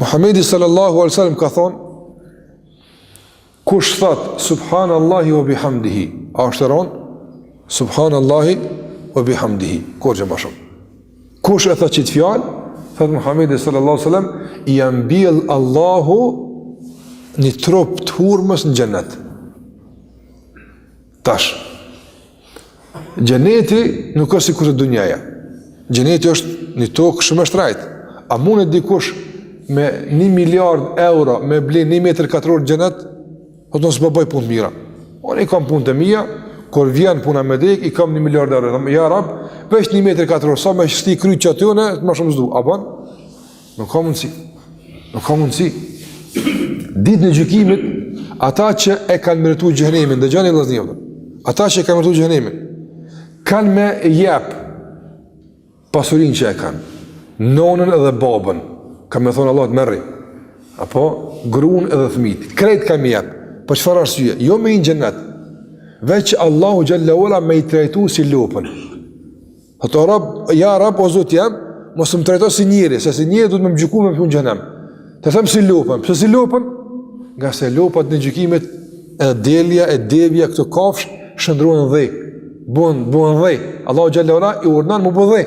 Muhammedi sallallahu alaihi wasallam ka thonë, kush thot subhanallahi wa bihamdihi, a është e ronë? Subhanallahi wa bihamdihi, kurgjë ma shumë. Kush e thot qit fjalë, thot Muhammedi sallallahu alaihi wasallam, ia mbjell Allahu një trup të hurmës në xhennet. Tash, Xheneti nuk është sikurse dunjaja. Xheneti është një tokë shumë e shtrajtë. A mundet dikush me një miliard euro me ble një metër katror xhenet? Po unë s'po bëj punë mira. Unë i kam punët e mia, kur vjen puna me dek, i kam një miliard euro. Them, ja rab, veç një metër katror, sa me shti kryt qaty unë, ma shumë s'du. A bën? Nuk ka mundësi. Nuk ka mundësi. Ditën e gjykimit, ata që e kanë meritu xhehenemin, dëgjoni vëllazni, ata që e kanë meritu xhehenemin, kanë me jep pasurinë që e kanë, nonën edhe babën, kanë me thonë Allahut merri, apo grun edhe thmit, krejt kanë me jep, për çfarë arsye, jo me hi n'xhenet, veç Allahu xhelle ue ala me i trajtu si lopën, Thotë o Rab, ja Rab, o Zot jem, mos më trajto si njeri, se si njeri duhet me më gjyku me më çu në xhehenem. Të them si lopën, pse si lopën? Ngase lopa ditën e gjykimit edhe delja e devja këto kafshë shndërrohen në dhe. Bëhen, bëhen dhe. Allahu xhelle ue ala i urdhnon m'u bë dhe.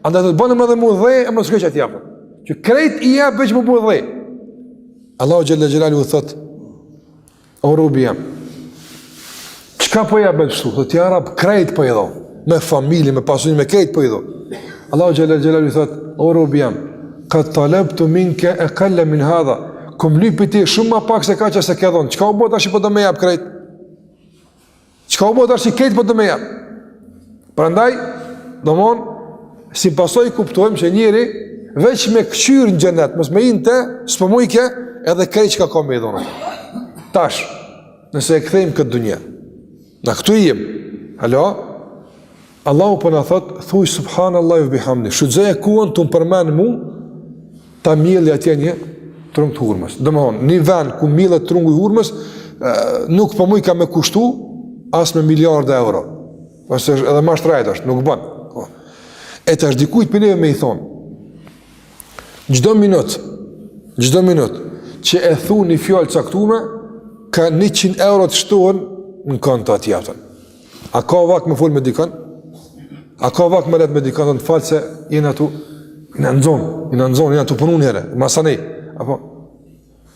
Andaj thotë bënëm edhe mu dhe e mos shkoj atje apo. Që krejt i jep veç m'u bë dhe. Allahu xhelle xhelaluhu thotë O robi jem, çka po ja bën kështu? Thotë, ja rab, krejt po i dho, me familje, me pasuni, me krejt po i dho. Allahu xhelle xhelaluhu i thotë, o robi jem, kad talebtu minke ekalle min hadha, kom lyp pi teje shumë ma pak se kaq e s'e ke dhonë, çka u bo tash po do me jap krejt? Çka u bo tash krejt po do me jap? Prandaj, domthon, si pasojë kuptojmë që njeri veç me këqyr në xhenet, mos me hi n'te, s'po mujke, edhe krejt çka ka me i dhonë. Tash, nëse e kthejmë këtë dunja, na këtu jem, alo, Allahu po na thot, thuj subhanallahi ve bihamdi, shfrytëzoje kohën tu më përmend mu, ta mjelli atje një trung të hurmës. Domethonë, një vend ku mjellet trungu i hurmës, nuk po mujka me kushtu as me miliarda euro. Ose është edhe ma shtrajt është, nuk bën. Po. E tash dikujt prej neve me i thonë, çdo minut, çdo minut, që e thu një fjalë caktume, ka 100 euro të shtohen në konto atje atë. A ka vakt me fol me dikon? A ka vakt me let me dikon, të falë se jena tu, jena nxonë, jena nxonë, jena tu punu njëherë, masanej, apo,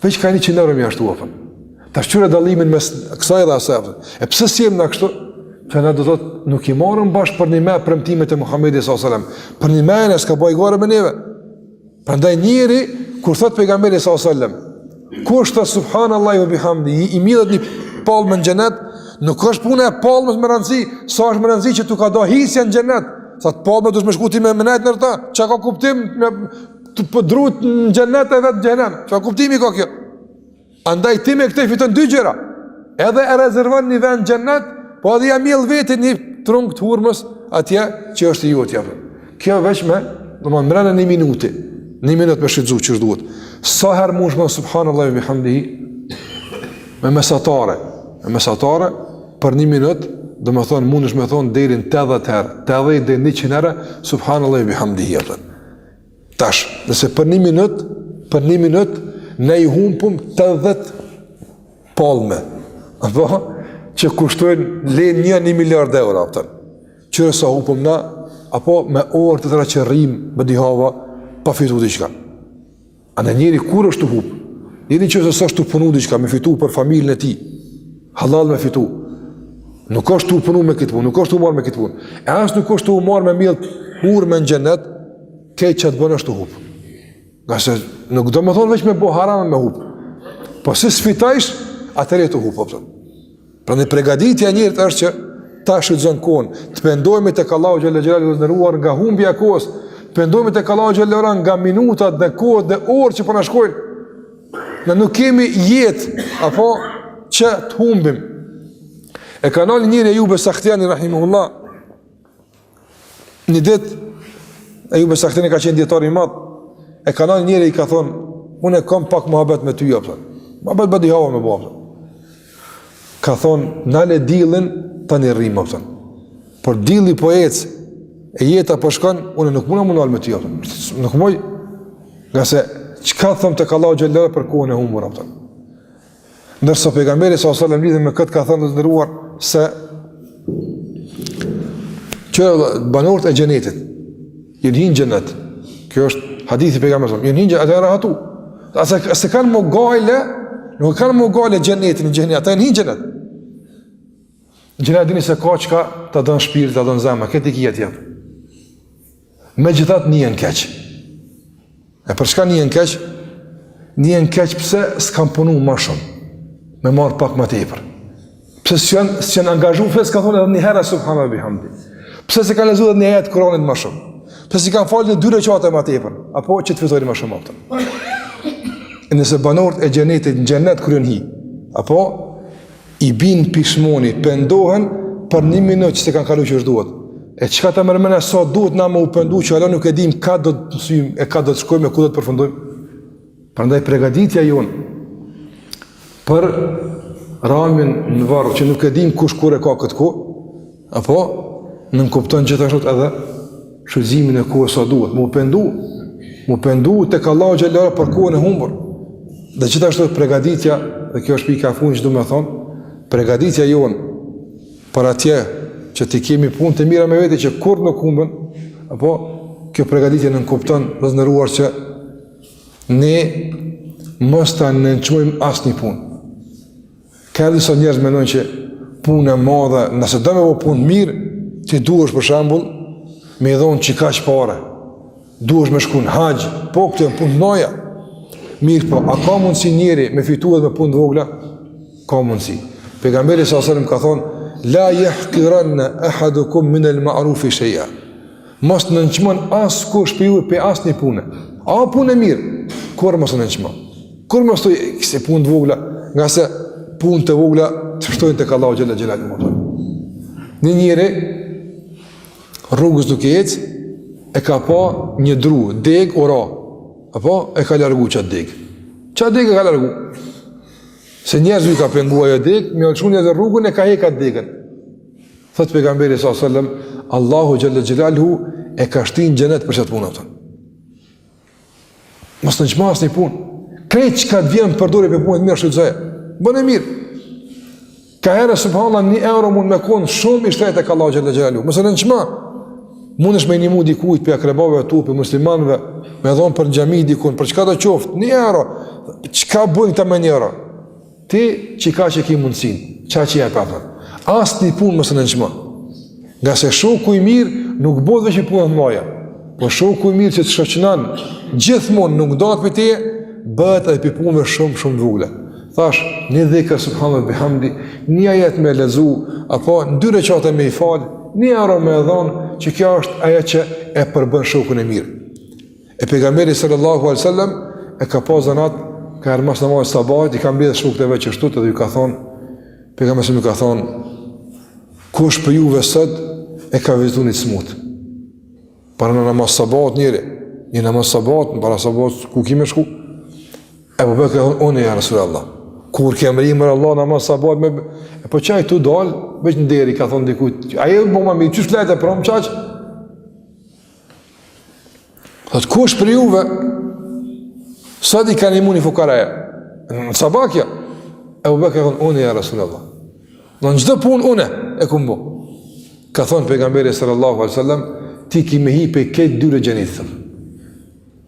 Veç ka 100 euro me ia shtu, apo. Tash kqyre dallimin mes kësaj dhe asaj, apo. E pse s'jem na kështu? Se na do të thotë, nuk i marrim bash përnjëmend premtimet e Muhammedit s.a.s. Përnjëmend s'ka bo hajgare me neve. Prandaj njeri, kur thot pejgamberi s.a.s. Kush thot subhanallahi ve bihamdi, i, i mjellet një palmë në xhenet, nuk është puna e palmës me rëndësi, sa është me rëndësi që t'u ka da hisja në xhenet. Se atë palmë duhet me shku ti me me nejt nër ta, çka ka kuptim me Të po drut në xhenet e vetë në xhehenem. Çfarë kuptimi ka kjo? Andaj ti me këtë fiton dy gjëra. Edhe e rezervon një vend në xhenet, po edhe ja mjell vetit një trung të hurmës atje që është i jotja. Kjo veç me, domthon mrena një minuti, një minut me shfrytëzu qysh duhet. Sa herë mundesh me subhanallahi ve bihamdihi me mesatare, me mesatare për një minut, domethonë mundesh me thonë deri në 80 herë, 80 deri në 100 herë subhanallahi ve bihamdihi. Tash, nëse për një minut, për një minut, ne i humpum 80 palme, apo, që kushtojnë le një një miliard euro, apo, kqyre sa hupum na, apo me orë të tëra që rrim, badihava, pa fitu diçka. A në njeri kur është tu hup? Njeri që s'është tu punu diçka, me fitu për familjen e tij, hallall me fitu. Nuk është tu punu me këtë punë, nuk është tu marrë me këtë punë. E as nuk është tu marrë me mjell hurme në xhenet, krejt që të bën është tu hup. Ngase nuk do me thonë veç me bo haram me hup. Po si s'fitojsh, atëherë tu hup, po Prandaj pregaditja e njerit është që ta shfrytëzon kohën, të pendohemi tek Allahu xhelle xhelaluhu të nderuar nga humbja e kohës, të pendohemi tek Allahu xhelle xhelaluhu nga minutat dhe kohët dhe orët që po na shkojnë. Ne nuk kemi jetë apo që të humbim. E ka nalë njëri Ejub Sahtijani rahimehullah Një ditë, Ejub Sahtijani ka qenë dijetar i madh, e ka nalë njëri i ka thonë, unë e kam pak muhabet me ty, apo. Muhabet badihava me bo, apo. Ka thonë, nale dillin, tani rrimë, apo. Por dilli po ecë, e jeta po shkon, unë nuk muna m'u nalë me ty, apo. Nuk muj, ngase. Çka them tek Allahu xhelle për kohën e humbur, apo? Ndërsa pejgamberi sallallahu alajhi wasallam lidhur me këtë ka thënë të nderuar se që banorët e xhenetit janë hi n'xhenet. Kjo është hadithi i pejgamberit sallallahu alajhi wasallam. Janë hi n'xhenet, ata janë rahatu. Ata s'e kanë mo gajle, nuk e kanë mo gajle xhenetin në xhenet, ata janë hi n'xhenet. N'xhenet dini se ka çka ta don shpirti, ta don zemra, këtë i ki atje. Megjithatë nihen keq. E për çka nihen keq? Nihen keq pse s'kan punu ma shumë, me marrë pak ma tepër. Pse s'janë, s'janë angazhu, pse s'kan thonë edhe një herë subhanallah bihamdi. Pse s'e kanë lexu edhe një ajet Kur'anit ma shumë. Pse s'i kanë falë një dy rekate ma tepër, apo që të fitojnë ma shumë apo. E nëse banorët e xhenetit në xhenet kur janë hi, apo i bin pishmoni, pendohen për një minutë që s'e kanë kalu qysh duhet. E çka ta merr menja sa duhet na me u pendu që hala nuk e dim ka do të mësyjmë e ka do të shkojmë e ku do të përfundojmë. Prandaj pregaditja jonë për ramjen në varr që nuk e dim kush kur e ka këtë kohë, apo nënkupton gjithashtu edhe shfrytëzimin e kohës sa duhet, m'u pendu, m'u pendu tek Allahu xhelle për kohën e humbur. Dhe gjithashtu pregaditja, dhe kjo është pika e fundit që du me thonë, pregaditja jonë për atje që t'i kemi punë të mira me vete që kurrë nuk humben, apo kjo pregaditje nënkupton të nderuar që ne mos ta nënçmojmë asnjë punë. Ka disa njerëz mendojnë që punë e madhe, nëse do me bo punë mirë, ti duhesh për shembull me i dhonë qikaq pare. Duhesh me shku në haxh, po këto janë punë të mdhaja. Mirëpo, a ka mundësi njeri me fitu edhe me punë të vogla? Ka mundësi. Pejgamberi sallallahu alajhi wasallam ka thonë, la jahkiranne ahadukum min el ma'rufi shej'a. Mos nënçmon askush prej juve prej asnjë pune. A punë e mirë? Kurrë mos e nënçmo. Kurrë mos thuj kësi punë të vogla, ngase punë të vogla të shtojnë tek Allahu xhelle xhelaluhu. Një njeri rrugës duke ecë e ka pa një dru, degë u ra. Apo e ka largu qat degë. Qat degë e ka largu. Se njerëzve i ka pengu ajo degë, me lëshu njerëzve rrugën e ka hek atë degën. Thotë pejgamberi sallallahu alajhi wasallam, Allahu xhelle xhelaluhu e ka shti n'xhenet për qat punë atë. Mos nënçmo asnjë punë. Krejt çka të vjen për dore prej punëve të mira shfrytëzoje. Bëne mirë. Ka herë subhanallah një euro mund me konë shumë i shtrejtë tek Allahu xhelle xhelaluhu. Mos e nënçmo. Mundesh me nimu dikujt prej akrabave tu, prej muslimanëve, me dhonë për në xhami dikun, për çka do qoftë, një euro. Çka bëjnë këta me një euro? Ti qikaq e ki mundësinë, qaq e jep atë. Asnjë punë mos e nënçmo. Ngase shoku i mirë nuk bëhet veç prej punëve të mdhaja. Po shoku i mirë që të shoqënon gjithmonë nuk ndahet prej teje, bëhet edhe prej punëve shumë shumë të vogla. Thash, një dhikr subhanallah bihamdi, një ajet me lexu, apo dy rekate me i fal, një euro me e dhon, që kjo është ajo që e përbën shokun e mirë. E pejgamberi sallallahu alaihi wasallam e ka pas zanat, ka herë mas namazit sabahit, i ka mbledh shokët e vet qështu edhe ju ka thonë, pejgamberi ju ka thonë, kush prej juve sot e ka vizitu një smut. Para në namaz sabahit njeri, një namaz sabahit, në para sabahit, ku ki me shku? Ebu Bekri thonë, unë ja Rasulullah. Kur ke mrri more Allah namaz sabahit me... E po qaj tu dalë, veç në derë i ka thonë dikujt, a je bo ma mirë, qysh flejte prom qaq? Thot, kush prej juve, sot i ka nimu një fukaraje, në sabah kjo, Ebu Bekri thonë, unë ja Rasulullah. Në në çdo punë une e kum bo. Ka thonë pejgamberi sallallahu alaihi sallam, ti ki me hi prej krejt dyerve xhenetit.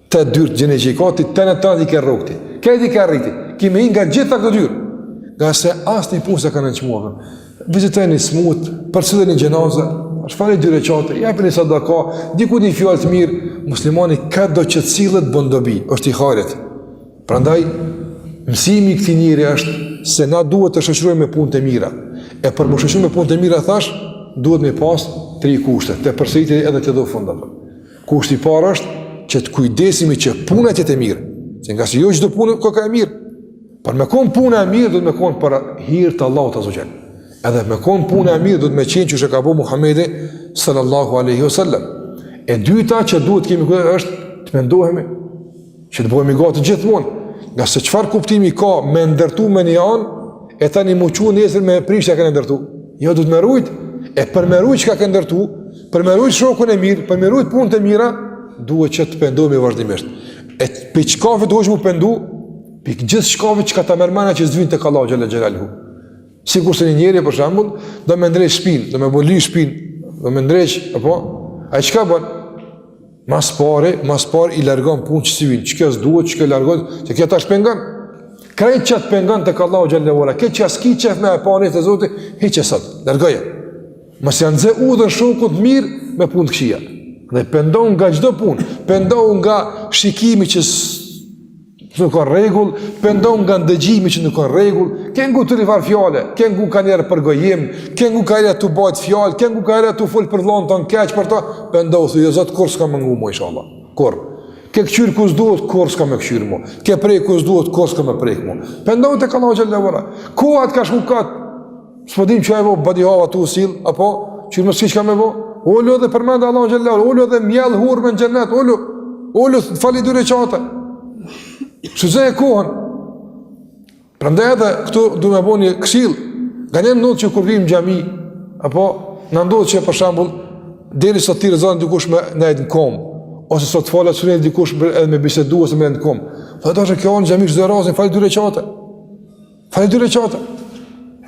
Te dyert xhenetit që i ka, ti të në të i ke rrokë ti. Krejt i ke arriti. Ki me hi nga gjitha këto dyer. Ngase asnjë punë s'e ka nënçmu. Vizitoj një smut, përcille një xhenaze, fali dy reqate, jepi një sadaka, dikujt një fjalë të mirë, muslimani kado që të sillet bën dobi, është i hajrit. Prandaj, mësimi i këtij njeri është se na duhet të shoqërojmë me punë të mira. E për m'u shoqëru me punë të mira, thash, duhet me pas tri kushte, të përsëriti edhe të do fund. Kushti i parë është që të kujdesemi që puna të jetë e mirë, se ngase jo çdo punë koka e mirë. Por me kon puna e mirë duhet me kon për hir të Allahut azze ue xhel. Edhe me kon puna e mirë duhet me qenë qysh e ka bo Muhamedi sallallahu alaihi wasallam. E dyta që duhet kemi kujdes është të mendohemi që të bëhemi gati gjithmonë, ngase çfarë kuptimi ka me ndërtu me një anë e tani m'u çu nesër me prish çka ke ndërtu. Jo duhet me rujt, e për me rujt çka ke ndërtu, për me rujt shokun e mirë, për me rujt punët e mira, duhet që të pendohemi vazhdimisht. E pi çkafit hoxhë m'u pendu, pi gjithë çkafit çka ta merr mendja që s'vyn tek Allahu xhel-le xhelaluhu. Sikurse një njeri, për shembull, do me ndreq shpinë, do me bo ly shpinë, do me ndreq, apo, ai çka bën? Mas pari, mas pari i largon punë që s'i vynë, që kjo s'duhet, që kjo largon, që kjo tash pengon. Krejt që të pengon tek Allahu xhel-le ve ala, krejt që s'ki qef me e pa te Zoti, hiqe sot, largoje. Mos ja nxe udhën shokut mirë me punë të këqija. Dhe pendohu nga çdo punë, pendohu nga shikimi që nuk ka rregull, pendohu nga ndëgjimi që nuk ka rregull, ke ngu të farë fjale, ke ngu kanjëherë përgojim, ke ngu kanjëherë tu bajt fjalë, ke ngu kanjëherë tu fol për vllanë tënd keq për ta, pendohu thuj, Zot kurrë s'kam me ngu mo inshallah. Kurrë. Ke këqyr ku s'duhet, kurrë s'kam me këqyr mo. Ke prek ku s'duhet, kurrë s'kam me prek mo. Pendohu tek Allahu xhel-le ve ala. Koha të ka shku kot, S'po dim çka e bo, badihava tu sill, apo, që mos ki çka me bo, ulu dhe përmend Allahun xhel-le, ulu dhe mjell hurme në xhennet, ulu, ulu fali dy reqate. Shfrytëzoje kohën. Prandaj edhe këtu du me bo një këshill, nganjëherë ndodh që kur vim në xhami, apo, na ndodh që për shembull, derisa t'thirret ezani dikush me nejt në kom, ose sa t'falet suneti dikush edhe me bisedu ose me nejt në kom. Dhe tash kjo në xhami shfrytëzoje rastin, fali dy reqate. Fali dy reqate.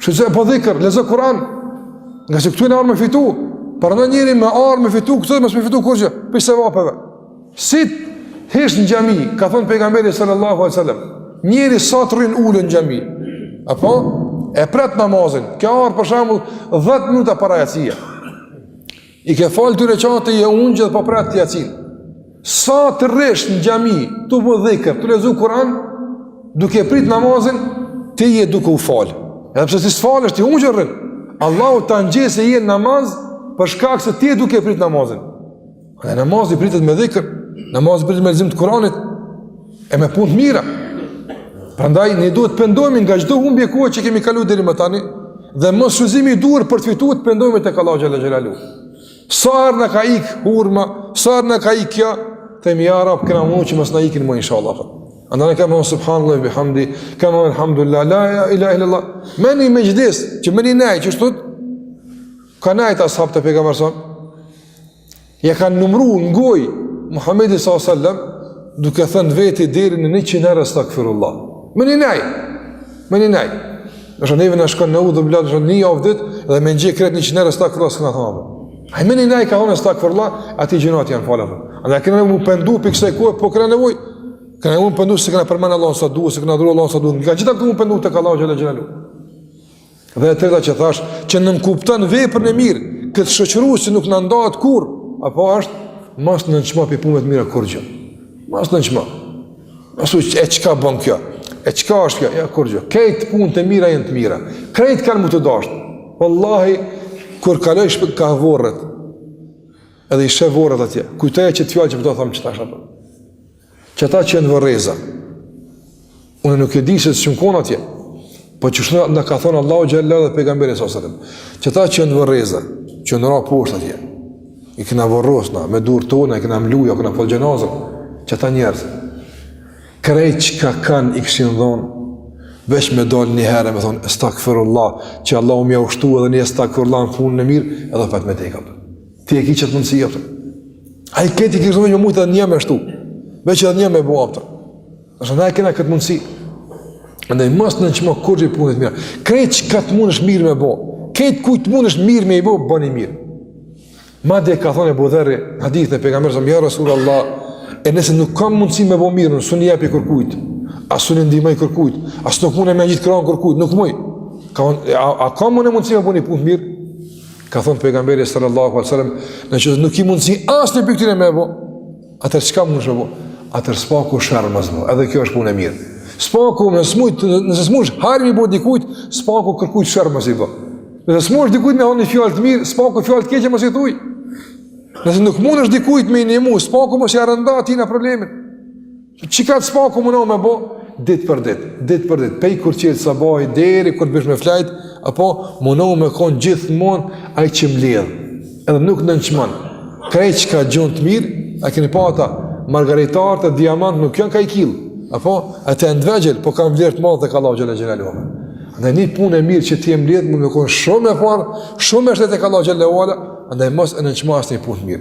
Shfrytëzoje, bo dhikër, lexo Kur'an. Ngase këtu jena ardh me fitu. Paramendo njeri me ardh me fitu, këtu dhe mos me fitu kurgjë, prej sevapeve. Si të hish në xhami, ka thonë pejgamberi sallallahu alejhi sallam, njeri sa të rrin ulun në xhami, apo, e pret namazin, ke ardh për shembull 10 minuta para jacije. I ke falë dy reqate, je ungjë dhe po pret jacinë. Sa të rrish në xhami, tu bo dhikër, tu lexu Kur'an, duke prit namazin, ti je duke u falë. Edhe pse ti s'falesh, ti ungjë rrin. Allahu ta njeh se je në namaz, për shkak se ti je duke prit namazin. Dhe namazi pritet me dhikër, namazi pritet me lexim të Kur'anit, e me punë të mira. Prandaj ne duhet të pendohemi nga çdo humbje kohe që kemi kaluar deri më tani dhe mosshfrytëzimi i duhur për të fituar të pendohemi tek Allahu xhel-le xhelaluhu. Sa herë na ka ik hurma, sa herë na ka ik kjo, themi ja Rab, kena mundu që mos na ikin më inshallah. Andaj ne kemi thonë subhanallah bihamdi, kemi thonë alhamdulillah, la ilaha illallah. Me një mexhlis, që me një nejt, qështu, kanë nejt ashabët e pejgamberit sa, Ja kanë numru në gojë Muhammedi s.a.s. duke thënë veti deri në 100 herë estagfirullah. Me një nej, me një nej. Nështë neve na shkon në udhë dhe në një javë ditë dhe me ngjit krejt 100 herë estagfirullah s'kena thonë. Ai me një nej ka thonë estagfirullah, atij gjynahet janë falë. Andaj kena nevojë m'u pendu për kësaj kohe, po kena nevojë. Kena nevojë m'u pendu se kena përmend Allahun sa duhet, se kena adhuru Allahun sa duhet. Nga gjitha këto m'u pendu tek Allahu xhel-le xhelaluhu. Dhe e treta që thash, që nënkupton veprën e mirë, këtë shoqërues që nuk na ndahet kurrë, apo është, mos nënçmo prej punëve të mira kurgjë. Mos nënçmo. Mos u e çka bën kjo? E çka është kjo? Ja kurgjë. Krejt punët e mira janë të mira. Krejt kanë me t'u dashtë. Wallahi kur kaloj shpe ka vorret. Edhe i sheh vorret atje. Kujtoje qët fjalë që po ta them qetash apo. Qata që janë n'vorreza, unë nuk e di se s'jom konë atje, po qysh na ka thonë Allahu xhel-le dhe pejgamberi alejhi selam, qata që janë n'vorreza, që janë ra poshtë atje, i kena vorros na, me durë tona, i kena mlu, ja kena falë xhenazën, qata njerëz, krejt çka kanë i kishin dhonë, veç me dalë një herë me thonë, estagfirullah, që Allahu m'jau shtu edhe një estagfirullah në punën e mirë, edhe pat me dekë. Ti e ki qët mundësi, apëtër. Ai krejt i kish dhonë me mujtë edhe një me shtu. Veç edhe një me bo, apëtër. Është na e kena këtë mundësi. Andaj mos nënçmo kurgjë prej punëve të mira. Krejt çka të mundesh mirë me bo. Krejt kujt të mundesh mirë me i bo, bëni mirë. Madje ka thonë Ebu Dherri, hadithin e pejgamberit alejhi selam, ja Rasul Allah, e nëse nuk kam mundësi me bo mirë, unë s'un i jepi kërkujt, as s'un i ndihmoj kërkujt, as nuk mundem me ngjit krahun kërkujt, nuk muj. Ka, a, a kam unë mundësi me bo një punë të mirë? Ka thonë pejgamberi sallallahu alaihi wasallam, në qoftë se nuk ki mundësi asnjë prej këtyre me bo, atëherë çka mundesh me bo? Atëherë s'paku sherr mos bo. Edhe kjo është punë e mirë. S'paku nëse s'mujt, nëse s'mush hajr me bo dikujt, s'paku kërkujt sherr mos i bo. Nëse s'mush dikujt me thonë një fjalë të mirë, s'paku fjalë të keqe mos i thuj. Nëse nuk mundesh dikujt me i ndihmu, s'paku mos ia rëndo atij problemin. Çka të s'paku munohu me bo, ditë për ditë, ditë për ditë, pej kur çelet sabahi, deri kur të bish me flajt, apo munohu me konë gjithmonë ai që mledh, edhe nuk nënçmon, krejt çka gjon të mirë, a keni pa ata, margaritarët e diamant nuk janë ka i killë, apo, ata janë të vegjël, po kanë vlerë të madhe tek Allahu xhele xhelaluhu. Andaj një punë e mirë që ti e mledh, mund me konë shumë e parë, shumë e shtrejtë tek Allahu xhele ue ala, andaj mos e nënçmo asnjë punë të mirë.